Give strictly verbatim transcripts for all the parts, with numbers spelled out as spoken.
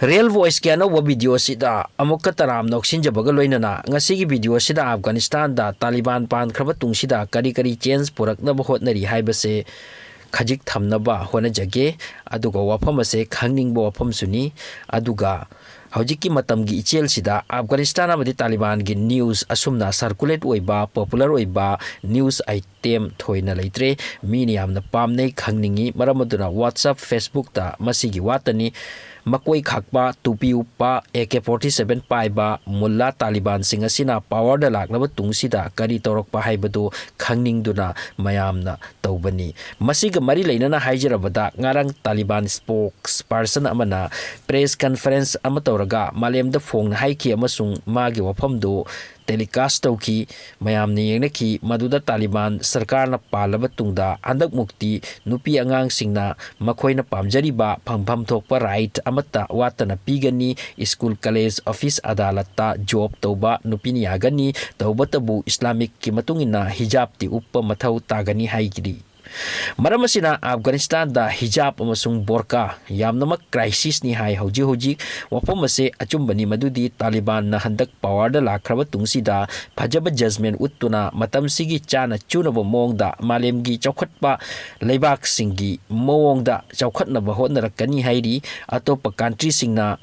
Real Voice ꯀꯤ ꯑꯅꯧꯕ video ꯑꯁꯤꯗ ꯑꯃꯨꯛꯀ ꯇꯔꯥꯝꯅ ꯑꯣꯛꯁꯤꯟꯖꯕꯒ ꯂꯣꯏꯅꯅ, ꯉꯁꯤꯒꯤ video ꯑꯁꯤꯗ ꯑꯐꯒꯥꯅꯤꯁꯇꯥꯟꯗ ꯇꯥꯂꯤꯕꯥꯟ ꯄꯥꯟꯈ꯭ꯔꯕ ꯇꯨꯡꯁꯤꯗ ꯀꯔꯤ ꯀꯔꯤ change ꯄꯨꯔꯛꯅꯕ ꯍꯣꯠꯅꯔꯤ ꯍꯥꯏꯕꯁꯦ ꯈꯖꯤꯛ ꯊꯝꯅꯕ ꯍꯣꯠꯅꯖꯒꯦ꯫ ꯑꯗꯨꯒ ꯋꯥꯐꯝ ꯑꯁꯦ ꯈꯪꯅꯤꯡꯕ ꯋꯥꯐꯝꯁꯨꯅꯤ꯫ ꯑꯗꯨꯒ ꯍꯧꯖꯤꯛꯀꯤ ꯃꯇꯝꯒꯤ ꯏꯆꯦꯜꯁꯤꯗ ꯑꯐꯒꯥꯅꯤꯁꯇꯥꯟ ꯑꯃꯗꯤ ꯇꯥꯂꯤꯕꯥꯟꯒꯤ news ꯑꯁꯨꯝꯅ circulate ꯑꯣꯏꯕ, popular ꯑꯣꯏꯕ news item ꯊꯣꯏꯅ ꯂꯩꯇ꯭ꯔꯦ꯫ ꯃꯤꯅ ꯌꯥꯝꯅ ꯄꯥꯝꯅꯩ, ꯈꯪꯅꯤꯡꯉꯤ꯫ ꯃꯔꯝ ꯑꯗꯨꯅ WhatsApp, Facebook ꯇ ꯃꯁꯤꯒꯤ ꯋꯥꯇꯅꯤ꯫ ꯃꯀꯣꯏ ꯈꯥꯛꯄ, ꯇꯨꯄꯤ ꯎꯞꯄ, A K forty seven ꯄꯥꯏꯕ ꯃꯨꯜꯂꯥ ꯇꯥꯂꯤꯕꯥꯟꯁꯤꯡ ꯑꯁꯤꯅ power ꯗ ꯂꯥꯛꯂꯕ ꯇꯨꯡꯁꯤꯗ ꯀꯔꯤ ꯇꯧꯔꯛꯄ ꯍꯥꯏꯕꯗꯨ ꯈꯪꯅꯤꯡꯗꯨꯅ ꯃꯌꯥꯝꯅ ꯇꯧꯕꯅꯤ꯫ ꯃꯁꯤꯒ ꯃꯔꯤ ꯂꯩꯅꯅ ꯍꯥꯏꯖꯔꯕꯗ, ꯉꯔꯥꯡ ꯇꯥꯂꯤꯕꯥꯟ spokesperson ꯑꯃꯅ press conference ꯑꯃ ꯇꯧꯔꯒ ꯃꯥꯂꯦꯝꯗ ꯐꯣꯡꯅ ꯍꯥꯏꯈꯤ ꯑꯃꯁꯨꯡ ꯃꯥꯒꯤ ꯋꯥꯐꯝꯗꯨ telecast ꯇꯧꯈꯤ꯫ ꯃꯌꯥꯝꯅ ꯌꯦꯡꯅꯈꯤ꯫ ꯃꯗꯨꯗ ꯇꯥꯂꯤꯕꯥꯟ ꯁꯔꯀꯥꯔꯅ ꯄꯥꯜꯂꯕ ꯇꯨꯡꯗ ꯍꯟꯗꯛꯃꯨꯛꯇꯤ ꯅꯨꯄꯤ ꯑꯉꯥꯡꯁꯤꯡꯅ ꯃꯈꯣꯏꯅ ꯄꯥꯝꯖꯔꯤꯕ ꯐꯪꯐꯝ ꯊꯣꯛꯄ right ꯑꯃꯠꯇ ꯋꯥꯠꯇꯅ ꯄꯤꯒꯅꯤ꯫ ꯁ꯭ꯀꯨꯜ, ꯀꯂꯦꯖ, ꯑꯣꯐꯤꯁ, ꯑꯗꯥꯂꯠꯇ job ꯇꯧꯕ ꯅꯨꯄꯤꯅ ꯌꯥꯒꯅꯤ꯫ ꯇꯧꯕꯇꯕꯨ ꯏꯁꯂꯥꯃꯤꯛꯀꯤ ꯃꯇꯨꯡ ꯏꯟꯅ ꯍꯤꯖꯥꯕꯇꯤ ꯎꯞꯄ ꯃꯊꯧ ꯇꯥꯒꯅꯤ ꯍꯥꯏꯈꯤꯔꯤ꯫ ꯃꯔꯝ ꯑꯁꯤꯅ ꯑꯐꯒꯥꯅꯤꯁꯇꯥꯟꯗ ꯍꯤꯖꯥꯕ ꯑꯃꯁꯨꯡ ꯕꯣꯔꯀꯥ ꯌꯥꯝꯅꯃꯛ crisis ꯅꯤ ꯍꯥꯏ꯫ ꯍꯧꯖꯤꯛ ꯍꯧꯖꯤꯛ ꯋꯥꯐꯝ ꯑꯁꯦ ꯑꯆꯨꯝꯕꯅꯤ ꯃꯗꯨꯗꯤ ꯇꯥꯂꯤꯕꯥꯟꯅ ꯍꯟꯗꯛ power ꯗ ꯂꯥꯛꯈ꯭ꯔꯕ ꯇꯨꯡꯁꯤꯗ ꯐꯖꯕ judgment ꯎꯠꯇꯨꯅ ꯃꯇꯝꯁꯤꯒꯤ ꯆꯥꯅ ꯆꯨꯅꯕ ꯃꯑꯣꯡꯗ ꯃꯥꯂꯦꯝꯒꯤ ꯆꯥꯎꯈꯠꯄ ꯂꯩꯕꯥꯛꯁꯤꯡꯒꯤ ꯃꯑꯣꯡꯗ ꯆꯥꯎꯈꯠꯅꯕ ꯍꯣꯠꯅꯔꯛꯀꯅꯤ ꯍꯥꯏꯔꯤ꯫ ꯑꯇꯣꯞꯄ country ꯁꯤꯡꯅ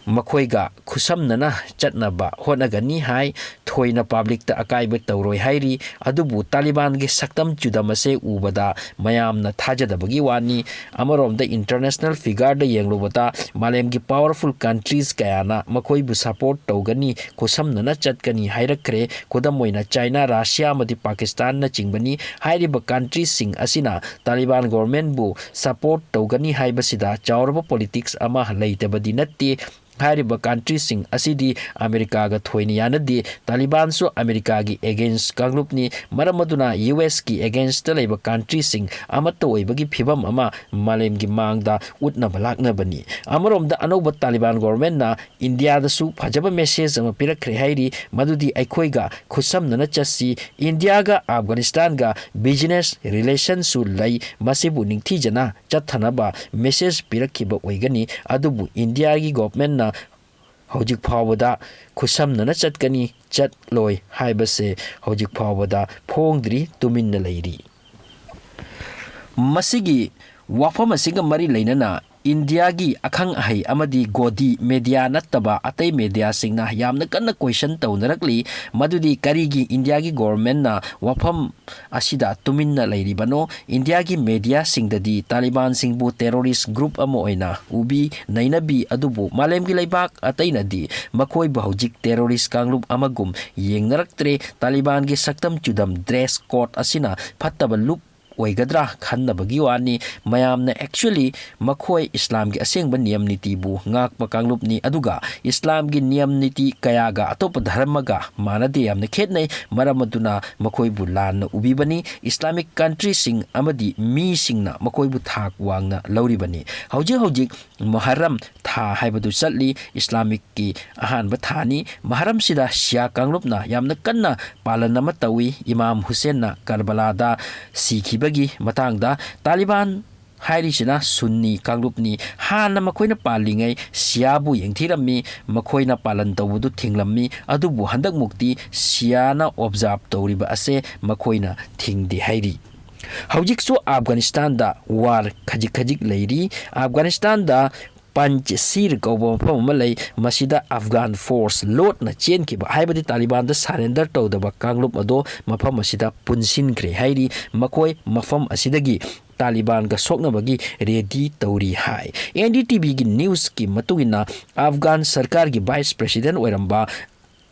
ꯃꯈꯣꯏꯒ ꯈꯨꯠꯁꯝꯅꯅ ꯆꯠꯅꯕ ꯍꯣꯠꯅꯒꯅꯤ ꯍꯥꯏ꯫ ꯊꯣꯏꯅ public ꯇ ꯑꯀꯥꯏꯕ ꯇꯧꯔꯣꯏ ꯍꯥꯏꯔꯤ꯫ ꯑꯗꯨꯕꯨ ꯇꯥꯂꯤꯕꯥꯟꯒꯤ ꯁꯛꯇꯝ ꯆꯨꯗꯝ ꯑꯁꯦ ꯎꯕꯗ ꯃꯌꯥꯝꯅ ꯊꯥꯖꯗꯕꯒꯤ ꯋꯥꯅꯤ꯫ ꯑꯃꯔꯣꯝꯗ international figure ꯗ ꯌꯦꯡꯂꯨꯕꯗ ꯃꯥꯂꯦꯝꯒꯤ powerful countries ꯀꯌꯥꯅ ꯃꯈꯣꯏꯕꯨ support ꯇꯧꯒꯅꯤ, ꯈꯨꯠꯁꯝꯅꯅ ꯆꯠꯀꯅꯤ ꯍꯥꯏꯔꯛꯈ꯭ꯔꯦ꯫ ꯈꯨꯗꯝ ꯑꯣꯏꯅ ꯆꯥꯏꯅꯥ, ꯔꯁꯤꯌꯥ ꯑꯃꯗꯤ ꯄꯥꯀꯤꯁꯇꯥꯟꯅꯆꯤꯡꯕꯅꯤ꯫ ꯍꯥꯏꯔꯤꯕ country ꯁꯤꯡ ꯑꯁꯤꯅ ꯇꯥꯂꯤꯕꯥꯟ government ꯕꯨ support ꯇꯧꯒꯅꯤ ꯍꯥꯏꯕꯁꯤꯗ ꯆꯥꯎꯔꯕ politics ꯑꯃ ꯂꯩꯇꯕꯗꯤ ꯅꯠꯇꯦ꯫ ꯍꯥꯏꯔꯤꯕ ꯀꯟꯇ꯭ꯔꯤꯁꯤꯡ ꯑꯁꯤꯗꯤ ꯑꯃꯦꯔꯤꯀꯥꯒ ꯊꯣꯏꯅ ꯌꯥꯅꯗꯦ꯫ ꯇꯥꯂꯤꯕꯥꯟꯁꯨ ꯑꯃꯦꯔꯤꯀꯥꯒꯤ ꯑꯦꯒꯦꯟꯁ ꯀꯥꯡꯂꯨꯞꯅꯤ꯫ ꯃꯔꯝ ꯑꯗꯨꯅ ꯌꯨ ꯑꯦꯁꯀꯤ ꯑꯦꯒꯦꯟꯁꯇ ꯂꯩꯕ ꯀꯟꯇ꯭ꯔꯤꯁꯤꯡ ꯑꯃꯠꯇ ꯑꯣꯏꯕꯒꯤ ꯐꯤꯕꯝ ꯑꯃ ꯃꯥꯂꯦꯝꯒꯤ ꯃꯥꯡꯗ ꯎꯠꯅꯕ ꯂꯥꯛꯅꯕꯅꯤ꯫ ꯑꯃꯔꯣꯝꯗ ꯑꯅꯧꯕ ꯇꯥꯂꯤꯕꯥꯟ ꯒꯣꯚꯔꯟꯃꯦꯟꯠꯅ ꯏꯟꯗꯤꯌꯥꯗꯁꯨ ꯐꯖꯕ ꯃꯦꯁꯦꯖ ꯑꯃ ꯄꯤꯔꯛꯈ꯭ꯔꯦ ꯍꯥꯏꯔꯤ, ꯃꯗꯨꯗꯤ ꯑꯩꯈꯣꯏꯒ ꯈꯨꯠꯁꯝꯅꯅ ꯆꯠꯁꯤ, ꯏꯟꯗꯤꯌꯥꯒ ꯑꯐꯒꯥꯅꯤꯁꯇꯥꯟꯒ ꯕꯤꯖꯤꯅꯦꯁ ꯔꯤꯂꯦꯁꯟꯁꯨ ꯂꯩ, ꯃꯁꯤꯕꯨ ꯅꯤꯡꯊꯤꯖꯅ ꯆꯠꯊꯅꯕ ꯃꯦꯁꯦꯖ ꯄꯤꯔꯛꯈꯤꯕ ꯑꯣꯏꯒꯅꯤ꯫ ꯑꯗꯨꯕꯨ ꯏꯟꯗꯤꯌꯥꯒꯤ ꯒꯣꯚꯔꯟꯃꯦꯟꯠꯅ ꯍꯧꯖꯤꯛ ꯐꯥꯎꯕꯗ ꯈꯨꯠꯁꯝꯅꯅ ꯆꯠꯀꯅꯤ, ꯆꯠꯂꯣꯏ ꯍꯥꯏꯕꯁꯦ ꯍꯧꯖꯤꯛ ꯐꯥꯎꯕꯗ ꯐꯣꯡꯗ꯭ꯔꯤ, ꯇꯨꯃꯤꯟꯅ ꯂꯩꯔꯤ꯫ ꯃꯁꯤꯒꯤ ꯋꯥꯐꯝ ꯑꯁꯤꯒ ꯃꯔꯤ ꯂꯩꯅꯅ ꯏꯟꯗꯤꯌꯥꯒꯤ ꯑꯈꯪ ꯑꯍꯩ ꯑꯃꯗꯤ ꯒꯣꯗꯤ ꯃꯦꯗꯤꯌꯥ ꯅꯠꯇꯕ ꯑꯇꯩ ꯃꯦꯗꯤꯌꯥꯁꯤꯡꯅ ꯌꯥꯝꯅ ꯀꯟꯅ ꯀꯣꯏꯁꯟ ꯇꯧꯅꯔꯛꯂꯤ, ꯃꯗꯨꯗꯤ ꯀꯔꯤꯒꯤ ꯏꯟꯗꯤꯌꯥꯒꯤ ꯒꯣꯚꯔꯟꯃꯦꯟꯠꯅ ꯋꯥꯐꯝ ꯑꯁꯤꯗ ꯇꯨꯃꯤꯟꯅ ꯂꯩꯔꯤꯕꯅꯣ? ꯏꯟꯗꯤꯌꯥꯒꯤ ꯃꯦꯗꯤꯌꯥꯁꯤꯡꯗꯗꯤ ꯇꯥꯂꯤꯕꯥꯟꯁꯤꯡꯕꯨ ꯇꯦꯔꯣꯔꯤꯁ ꯒ꯭ꯔꯨꯞ ꯑꯃ ꯑꯣꯏꯅ ꯎꯕꯤ, ꯅꯩꯅꯕꯤ, ꯑꯗꯨꯕꯨ ꯃꯥꯂꯦꯝꯒꯤ ꯂꯩꯕꯥꯛ ꯑꯇꯩꯅꯗꯤ ꯃꯈꯣꯏꯕꯨ ꯍꯧꯖꯤꯛ ꯇꯦꯔꯣꯔꯤꯁ ꯀꯥꯡꯂꯨꯞ ꯑꯃꯒꯨꯝ ꯌꯦꯡꯅꯔꯛꯇ꯭ꯔꯦ꯫ ꯇꯥꯂꯤꯕꯥꯟꯒꯤ ꯁꯛꯇꯝ ꯆꯨꯗꯝ ꯗ꯭ꯔꯦꯁ ꯀꯣꯗ ꯑꯁꯤꯅ ꯐꯠꯇꯕ ꯂꯨꯞ ꯑꯣꯏꯒꯗ꯭ꯔꯥ ꯈꯟꯅꯕꯒꯤ ꯋꯥꯅꯤ꯫ ꯃꯌꯥꯝꯅ actually ꯃꯈꯣꯏ ꯏꯁꯂꯥꯝꯒꯤ ꯑꯁꯦꯡꯕ ꯅꯤꯌꯝ ꯅꯤꯇꯤꯕꯨ ꯉꯥꯛꯄ ꯀꯥꯡꯂꯨꯞꯅꯤ, ꯑꯗꯨꯒ ꯏꯁꯂꯥꯝꯒꯤ ꯅꯤꯌꯝ ꯅꯤꯇꯤ ꯀꯌꯥꯒ ꯑꯇꯣꯞꯄ ꯙꯔꯃꯒ ꯃꯥꯟꯅꯗꯦ, ꯌꯥꯝꯅ ꯈꯦꯠꯅꯩ꯫ ꯃꯔꯝ ꯑꯗꯨꯅ ꯃꯈꯣꯏꯕꯨ ꯂꯥꯟꯅ ꯎꯕꯤꯕꯅꯤ꯫ ꯏꯁꯂꯥꯃꯤꯛ ꯀꯟꯇ꯭ꯔꯤꯁꯤꯡ ꯑꯃꯗꯤ ꯃꯤꯁꯤꯡꯅ ꯃꯈꯣꯏꯕꯨ ꯊꯥꯛ ꯋꯥꯡꯅ ꯂꯧꯔꯤꯕꯅꯤ꯫ ꯍꯧꯖꯤꯛ ꯍꯧꯖꯤꯛ ꯃꯨꯍꯔꯝ ꯊꯥ ꯍꯥꯏꯕꯗꯨ ꯆꯠꯂꯤ꯫ ꯏꯁꯂꯥꯃꯤꯛꯀꯤ ꯑꯍꯥꯟꯕ ꯊꯥꯅꯤ꯫ ꯃꯨꯍꯔꯝꯁꯤꯗ ꯁꯤꯌꯥ ꯀꯥꯡꯂꯨꯞꯅ ꯌꯥꯝꯅ ꯀꯟꯅ ꯄꯥꯂꯟ ꯑꯃ ꯇꯧꯏ꯫ ꯏꯃꯥꯝ ꯍꯨꯁꯦꯟꯅ ꯀꯔꯕꯂꯥꯗ ꯁꯤꯈꯤꯕꯒꯤ ꯃꯇꯥꯡꯗ ꯇꯥꯂꯤꯕꯥꯟ ꯍꯥꯏꯔꯤꯁꯤꯅ ꯁꯨꯟꯅꯤ ꯀꯥꯡꯂꯨꯞꯅꯤ꯫ ꯍꯥꯟꯅ ꯃꯈꯣꯏꯅ ꯄꯥꯜꯂꯤꯉꯩ ꯁꯤꯌꯥꯕꯨ ꯌꯦꯡꯊꯤꯔꯝꯃꯤ, ꯃꯈꯣꯏꯅ ꯄꯥꯂꯟ ꯇꯧꯕꯗꯨ ꯊꯤꯡꯂꯝꯃꯤ꯫ ꯑꯗꯨꯕꯨ ꯍꯟꯗꯛꯃꯨꯛꯇꯤ ꯁꯤꯌꯥꯅ ꯑꯣꯕꯖꯥꯔꯕ ꯇꯧꯔꯤꯕ ꯑꯁꯦ ꯃꯈꯣꯏꯅ ꯊꯤꯡꯗꯦ ꯍꯥꯏꯔꯤ꯫ ꯍꯧꯖꯤꯛꯁꯨ ꯑꯐꯒꯥꯅꯤꯁꯇꯥꯟꯗ ꯋꯥꯔ ꯈꯖꯤꯛ ꯈꯖꯤꯛ ꯂꯩꯔꯤ꯫ ꯑꯐꯒꯥꯅꯤꯁꯇꯥꯟꯗ ꯄꯟꯆꯁꯤꯔ ꯀꯧꯕ ꯃꯐꯝ ꯑꯃ ꯂꯩ꯫ ꯃꯁꯤꯗ ꯑꯐꯒꯥꯟ ꯐꯣꯔꯁ ꯂꯣꯠꯅ ꯆꯦꯟꯈꯤꯕ, ꯍꯥꯏꯕꯗꯤ ꯇꯥꯂꯤꯕꯥꯟꯗ ꯁꯔꯦꯟꯗꯔ ꯇꯧꯗꯕ ꯀꯥꯡꯂꯨꯞ ꯑꯗꯣ ꯃꯐꯝ ꯑꯁꯤꯗ ꯄꯨꯟꯁꯤꯟꯈ꯭ꯔꯦ ꯍꯥꯏꯔꯤ꯫ ꯃꯈꯣꯏ ꯃꯐꯝ ꯑꯁꯤꯗꯒꯤ ꯇꯥꯂꯤꯕꯥꯟꯒ ꯁꯣꯛꯅꯕꯒꯤ ꯔꯦꯗꯤ ꯇꯧꯔꯤ ꯍꯥꯏ꯫ ꯑꯦꯟ ꯗꯤ ꯇꯤ ꯚꯤꯒꯤ ꯅ꯭ꯌꯨꯁꯀꯤ ꯃꯇꯨꯡ ꯏꯟꯅ, ꯑꯐꯒꯥꯟ ꯁꯔꯀꯥꯔꯒꯤ ꯚꯥꯏꯁ ꯄ꯭ꯔꯦꯁꯤꯗꯦꯟ ꯑꯣꯏꯔꯝꯕ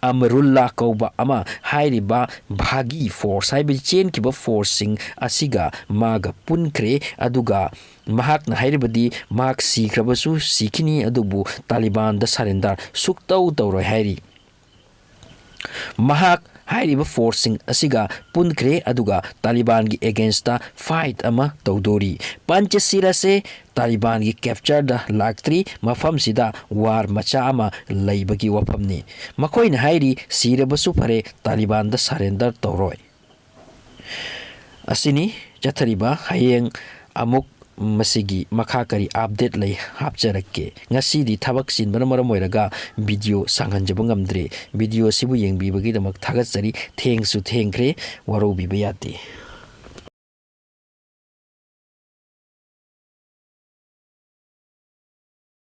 ꯑꯃꯔꯨꯜꯂꯥ ꯀꯧꯕ ꯑꯃ ꯍꯥꯏꯔꯤꯕ ꯚꯥꯒꯤ ꯐꯣꯔꯁ, ꯍꯥꯏꯕꯗꯤ ꯆꯦꯟꯈꯤꯕ ꯐꯣꯔꯁꯁꯤꯡ ꯑꯁꯤꯒ ꯃꯥꯒ ꯄꯨꯟꯈ꯭ꯔꯦ꯫ ꯑꯗꯨꯒ ꯃꯍꯥꯛꯅ ꯍꯥꯏꯔꯤꯕꯗꯤ ꯃꯍꯥꯛ ꯁꯤꯈ꯭ꯔꯕꯁꯨ ꯁꯤꯈꯤꯅꯤ, ꯑꯗꯨꯕꯨ ꯇꯥꯂꯤꯕꯥꯟꯗ ꯁꯔꯦꯟꯗꯔ ꯁꯨꯛꯇꯧ ꯇꯧꯔꯣꯏ ꯍꯥꯏꯔꯤ꯫ ꯃꯍꯥꯛ ꯍꯥꯏꯔꯤꯕ ꯐꯣꯔꯁꯁꯤꯡ ꯑꯁꯤꯒ ꯄꯨꯟꯈ꯭ꯔꯦ, ꯑꯗꯨꯒ ꯇꯥꯂꯤꯕꯥꯟꯒꯤ ꯑꯦꯒꯦꯟꯁꯇ ꯐꯥꯏꯠ ꯑꯃ ꯇꯧꯗꯣꯔꯤ꯫ ꯄꯟꯆꯁꯤꯔ ꯑꯁꯦ ꯇꯥꯂꯤꯕꯥꯟꯒꯤ ꯀꯦꯞꯆꯔꯗ ꯂꯥꯛꯇ꯭ꯔꯤ꯫ ꯃꯐꯝꯁꯤꯗ ꯋꯥꯔ ꯃꯆꯥ ꯑꯃ ꯂꯩꯕꯒꯤ ꯋꯥꯐꯝꯅꯤ꯫ ꯃꯈꯣꯏꯅ ꯍꯥꯏꯔꯤ, ꯁꯤꯔꯕꯁꯨ ꯐꯔꯦ, ꯇꯥꯂꯤꯕꯥꯟꯗ ꯁꯔꯦꯟꯗꯔ ꯇꯧꯔꯣꯏ꯫ ꯑꯁꯤꯅꯤ ꯆꯠꯊꯔꯤꯕ꯫ ꯍꯌꯦꯡ ꯑꯃꯨꯛ ꯃꯁꯤꯒꯤ ꯃꯈꯥ ꯀꯔꯤ ꯑꯞꯗꯦꯠ ꯂꯩ ꯍꯥꯞꯆꯔꯛꯀꯦ꯫ ꯉꯁꯤꯗꯤ ꯊꯕꯛ ꯆꯤꯟꯕꯅ ꯃꯔꯝ ꯑꯣꯏꯔꯒ ꯚꯤꯗꯤꯑꯣ ꯁꯥꯡꯍꯟꯖꯕ ꯉꯝꯗ꯭ꯔꯦ꯫ ꯚꯤꯗꯤꯑꯣ ꯑꯁꯤꯕꯨ ꯌꯦꯡꯕꯤꯕꯒꯤꯗꯃꯛ ꯊꯥꯒꯠꯆꯔꯤ꯫ ꯊꯦꯡꯁꯨ ꯊꯦꯡꯈ꯭ꯔꯦ, ꯋꯥꯔꯧꯕꯤꯕ ꯌꯥꯗꯦ꯫